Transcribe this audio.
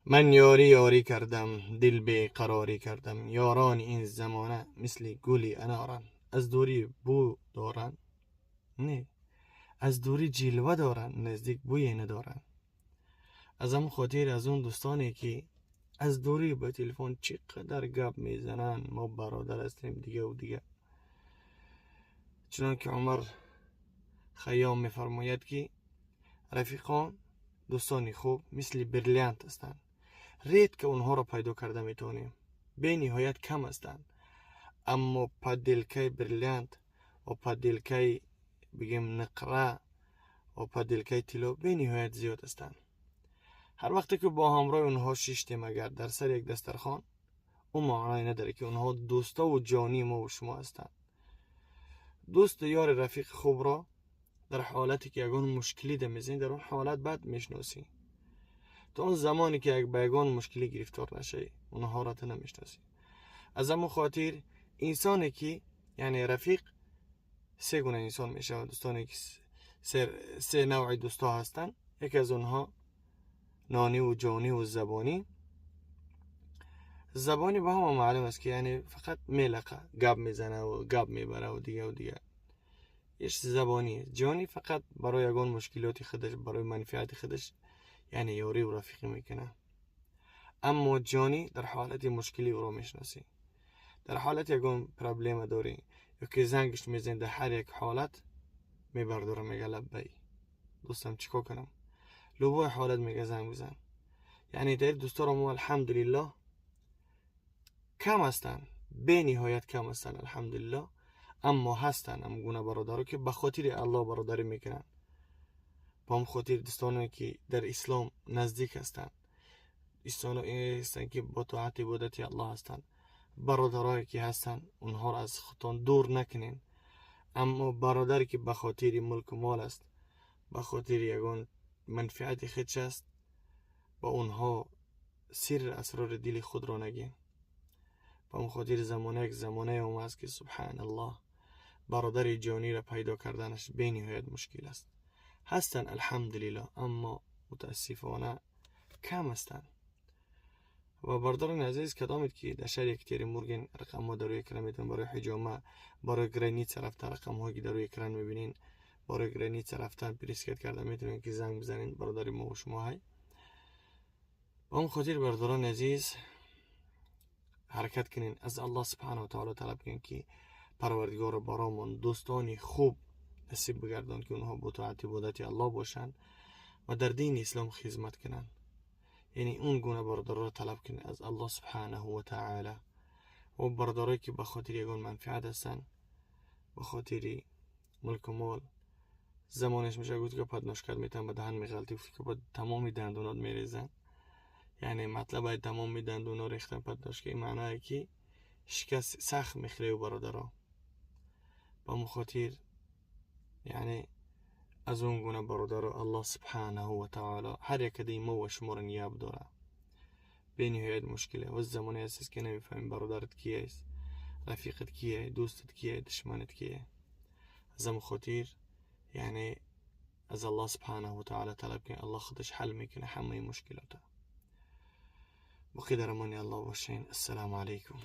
Ман ёрӣ ёрӣ кардам, дил беқарорӣ кардам. Ёрони ин замона мисли гули аноранд, аз дурӣ бӯ доранд, не, аз дурӣ ҷилва доранд, наздик бӯе надоранд. Аз ҳамон хотир аз он дӯстоне, ки аз дурӣ ба телефон чӣ қадар гап мезананд, мо бародар ҳастем, дигаву дига, чунон ки Умар Хайём мефармояд, ки рафиқон, дӯстони хуб мисли бриллиант ҳастанд, редко онҳоро пайдо карда метавонем, бениҳоят кам ҳастанд, аммо подделка и бриллиант ва подделка и, бигем, нуқра ва подделка и тилло бениҳоят зиёд ҳастанд. Ҳар вақте ки бо ҳамроҳи онҳо шиштем, агар дар сари як дастархон, ӯ маъное надорад, ки онҳо дӯстову ҷонии мову шумо ҳастанд. Дӯсту ёри рафиқи хубро дар ҳолате ки ягон мушкилӣ да мезанӣ, дар он ҳолат баъд мешиносӣ. То он замоне ки ба ягон мушкилӣ гирифтор нашавӣ, онҳоро ту намешиносӣ. Аз ҳамон хотир инсоне ки, яъне рафиқ се гуна инсон мешавад, дӯстоне ки се навъи дӯстҳо ҳастанд. Яке аз онҳо нониву ҷониву забонӣ. Забонӣ ба ҳама маълум аст, ки яъне фақат мелақа, гап мезанаву гап мебараву дигаву дигар иш забонӣ. Ҷонӣ фақат барои ягон мушкилоти худаш, барои манфиати худаш, яъне ёриву рафиқӣ мекунад. Аммо ҷонӣ дар ҳолати мушкилӣ ӯро мешиносӣ, дар ҳолати ягон проблема дорӣ ё ки зангаш мезанӣ, дар ҳар як ҳолат мебардора, мега: «Лаббай, дӯстам, чӣ кор кунам?» Любой ҳолат мега: «Занг бизан». Яъне дар дӯсторо мо, алҳамдулиллоҳ, кам ҳастанд, бениҳоят кам ҳастанд, алҳамдулиллоҳ, аммо ҳастанд ҳамгуна бародаро, ки ба хотири Аллоҳ бародарӣ мекунанд. Ба ҳам хотир дӯстоне, ки дар ислом наздик ҳастанд, дӯстоне ҳастанд, ки бо тоати ибодати Аллоҳ ҳастанд, бародарое ки ҳастанд, онҳоро аз худтон дур накунед. Аммо бародаре ки ба хотири мулку мол аст, ба хотири ягон манфиати худш аст, ба онҳо сирр асрори дили худро нагин. Ба он хотир замона як замонае омааст, ки, субҳаналлоҳ, бародари ҷониро пайдо карданаш бениҳоят мушкил аст. Ҳастанд, алҳамдулиллоҳ, аммо мутаассифона кам ҳастанд. Ва бародарони азиз, кадомед ки дар шаҳри Екатеринбурген, рақамҳо дар рӯи экран метавон барои ҳиҷома, барои граница рафтан, рақамҳое ки дар рӯи экран мебинед, барои граница рафтан, пересекать кардан метавонед, ки занг бизанед. Бародари мо шумо ҳай. Ба он хотир, бародарони азиз, ҳаракат кунед, аз Аллоҳ субҳанаҳу ва таоло талаб кунед, ки Парвардигоро баромон дӯстони хуб насиб бигардон, ки онҳо бо тоати ибодати Аллоҳ бошанд ва дар дини ислом хизмат кунанд. Яъне он гуна бародароро талаб кунед аз Аллоҳ субҳанаҳу ва таъала. Ва бародарое ки ба хотири ягон манфиат ҳастанд, ба хотири мулку мол, замонеш меша, гуфт ки подножка т метавон ба даҳан меғалтӣ, гуфт ки ба тамоми дандонот мерезанд. Яъне матлаб ай тамоми дандоно рехтан подножка, ин маъное ки шикаст сахт мехӯреву бародаро. Ба ҳамон хотир, яъне аз он гуна бародаро Аллоҳ субҳанаҳу ва таоло ҳар якадаи мо ва шуморо нияб дорад. Бениҳоят мушкиле ва замоне ҳастест, ки намефаҳмем бародарат киест, рафиқат кие, дӯстат кие, душманат кие. Аз ҳамон хотир, яъне аз Аллоҳ субҳанаҳу ва таоло талаб кунед, Аллоҳ худаш ҳал мекунад ҳамаи мушкилота. Боқӣ дар амони Аллоҳ бошен. Ассалому алайкум.